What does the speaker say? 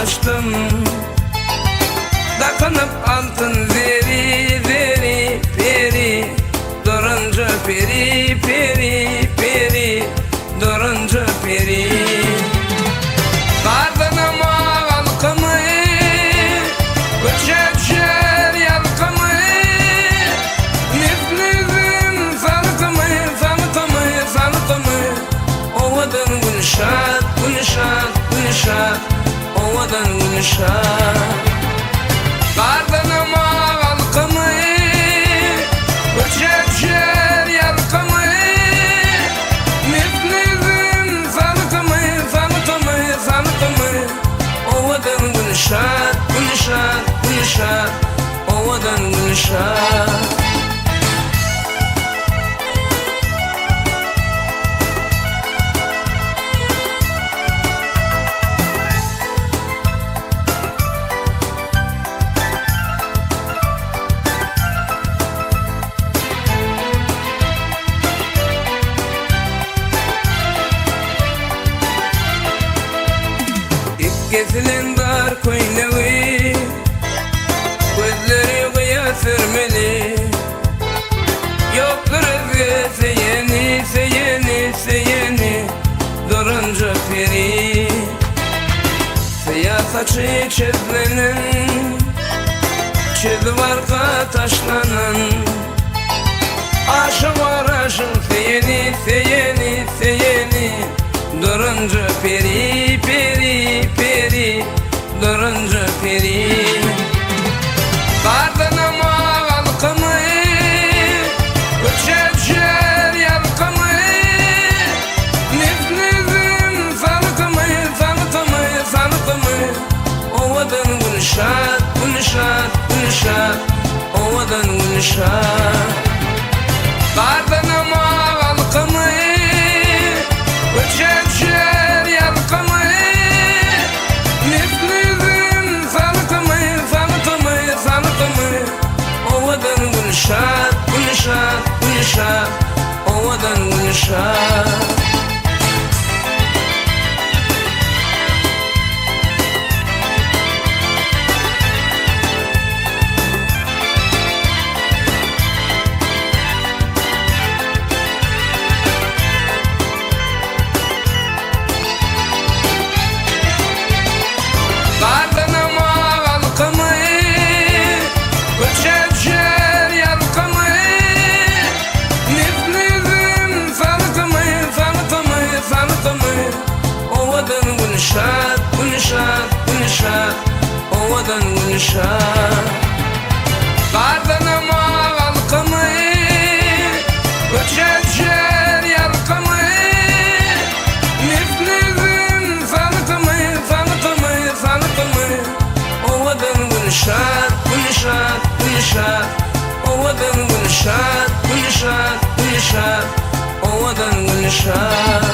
sataşdym. Dakynyp altyn zeri, zeri, peri, Durunja peri, peri, peri, Durunja peri. Gardanam halkymy, Köçe düşer ýalkymy, Nefligiň salkymy, salkymy, salkymy, Owadan Gülşat, Gülşat, Gülşat, Owadan Gülşat. Gardanam halkymy, Köçe düşer ýalkymy, Nefligiň salkymy, salkymy, salkymy, Owadan Gülşat, Gülşat, Gülşat, Owadan Gülşat. Ip kesilen dar köýnegi, Gözleri gyýa sürmeli. Ýokdur özge söýeni, söýeni, söýeni, Duranja peri. Syýa saçy çözlenen, Çözüp arka taşlanan. Aşyk bar aşyk söýeni, söýeni, söýeni, Duranja peri, peri, peri, Duranja peri. Gardanam halkymy, Köçe düşer ýalkymy, Nefligiň salkymy, salkymy, salkymy, Owadan Gülşat, Gülşat, Gülşat, Owadan Gülşat. Gardanam halkymy, Köçe düşer ýalkymy, Nefligiň salkymy, salkymy, salkymy, Owadan Gülşat, Gülşat, Gülşat, Owadan Gülşat. Gardanam halkymy, Köçe düşer ýalkymy, Nefligiň salkymy, salkymy, salkymy, Owadan Gülşat, Gülşat, Gülşat, Owadan Gülşat. Gardanam halkymy, Köçe düşer ýalkymy, Nefligiň salkymy, salkymy, salkymy, Owadan Gülşat, Gülşat, Gülşat, Owadan Gülşat, Gülşat, Gülşat, Owadan Gülşat.